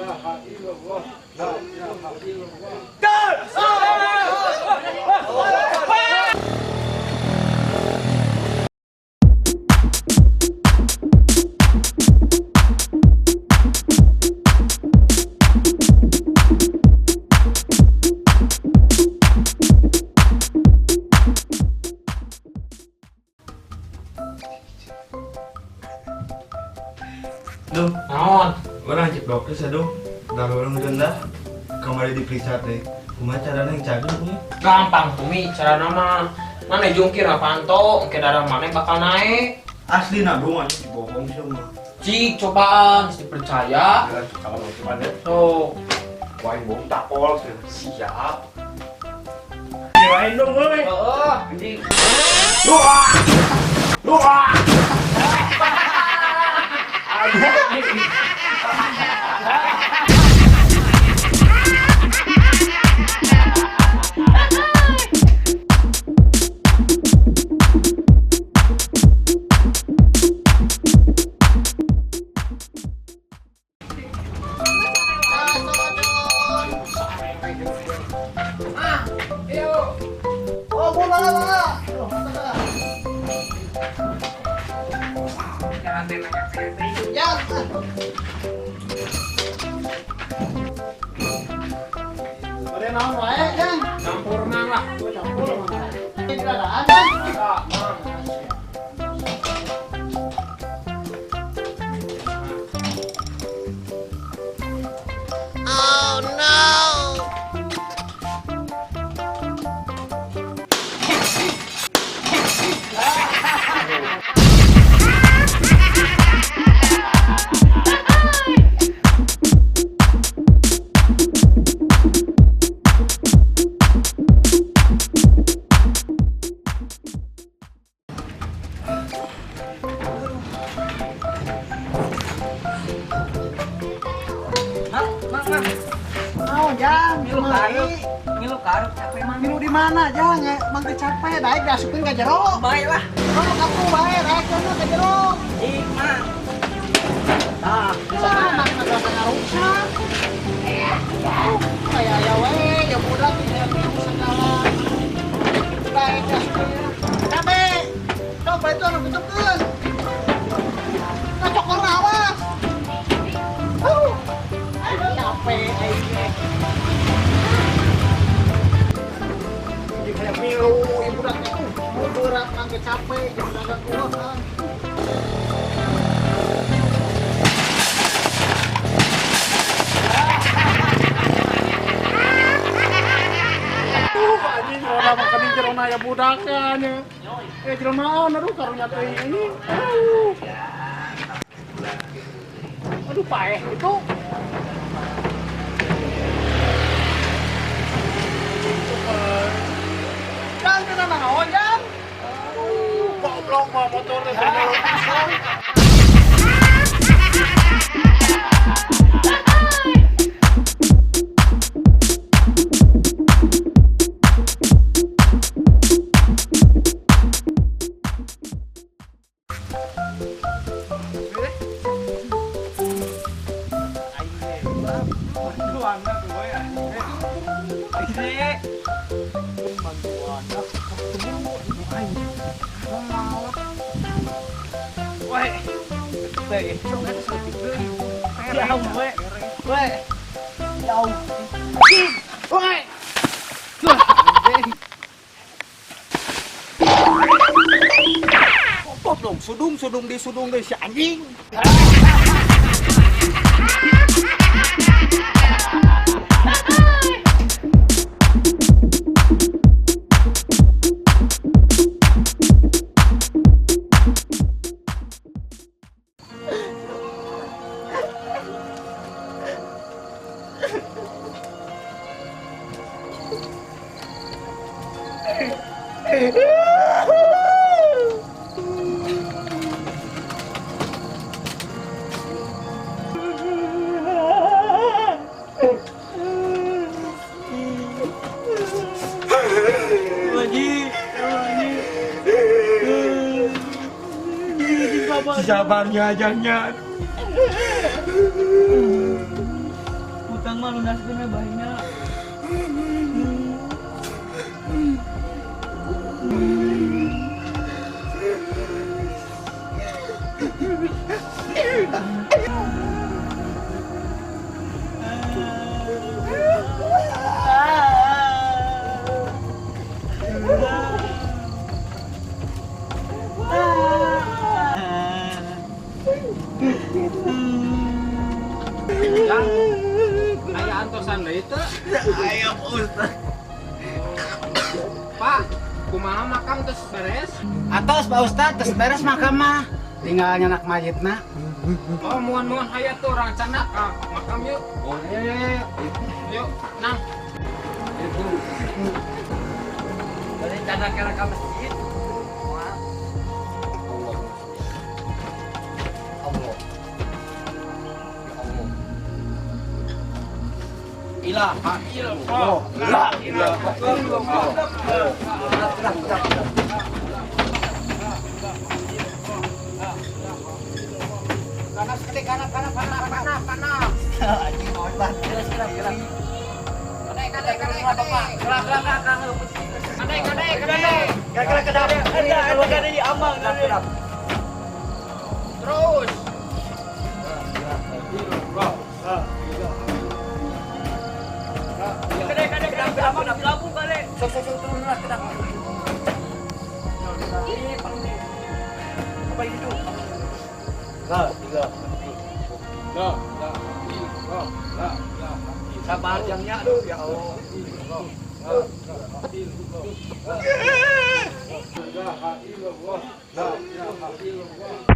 Ilaha illallah. La ilaha illallah. Duh, Naon? Urang cek dokter aduh. Darah urang rendah. Kamari diperiksa teh. Kumaha carana yang cager punya? Gampang Tumi, carana mah. Mana jungkir panto, engke darah mana bakal naik. Asli nah dong anjing dibohong sih mah. Cik, cobaan, mesti percaya. Ya, kalau mau coba deh. So, Wah, bohong takol sih. Siap. Nyewain dong, woi. Heeh, anjing. Doa. Doa. Oh, bola lah. Ya. Bade naon wae, Jang? Campur mang lah. Campur mang. Ini ada, Jang. Mang. Oh no. Oh, Jang, Ngilu karep. Ngilu karep capek mang. Ngilu di mana, Jang? Mang teh capek, daek diasupkeun ka jero. Bae lah. Oh, kamu bae, daek ka jero. Ih, mang. Tah, bisa mang mah ngarusak. Kayak aya we, ya budak ya milu segala. Daek diasupkeun. Cabe. Coba itu anu tutupkeun. Nah, cokorna awas. Capek aing teh. Jadi kayak milu ibu budak itu berat mangke capek jeung dagang kuat. Anjing jerona mah kening jerona ya budaknya nya. Jero naon aduh karunya teh ini. Aduh. Aduh paeh itu. Jang kena naon, Jang? Aduh, goblok mah motor teh bener. Dong, sudung sudung di sudung deh si anjing. Sabarnya ajangnya. Ditunaskeun we bahina. Jang, aya antosan deui teu? Ayo Pak Ustad. Pak, kumaha makam terus beres? Atos Pak Ustad, terus beres makam mah. Tinggal nyanak mayitna. Oh, muan-muan aya tuh orang canda ka makam yuk. Oh, ayo ayo ayo. Yuk, nang. Bade canda kira ka masjid. Allah. Allah. Ya Allah. Ilaha illallah. La ilaha illallah. Kanan seketik, kanan, kanan, kanan, kanan, kanan. Anjing obat. Gerak gerak gerak. Kadek, kadek, kadek, kadek. Gerak gerak gerak. Kadek, kadek, kadek. Gerak gerak gerak. Gerak amang gerak. Terus. Kadek kadek gerak amang labu kale. Sok sok sok turun lah gerak. Ini paling apa itu? La ilaha illallah. La ilaha illallah. Sabar jamnya aduh ya Allah. La ilaha illallah. La ilaha illallah.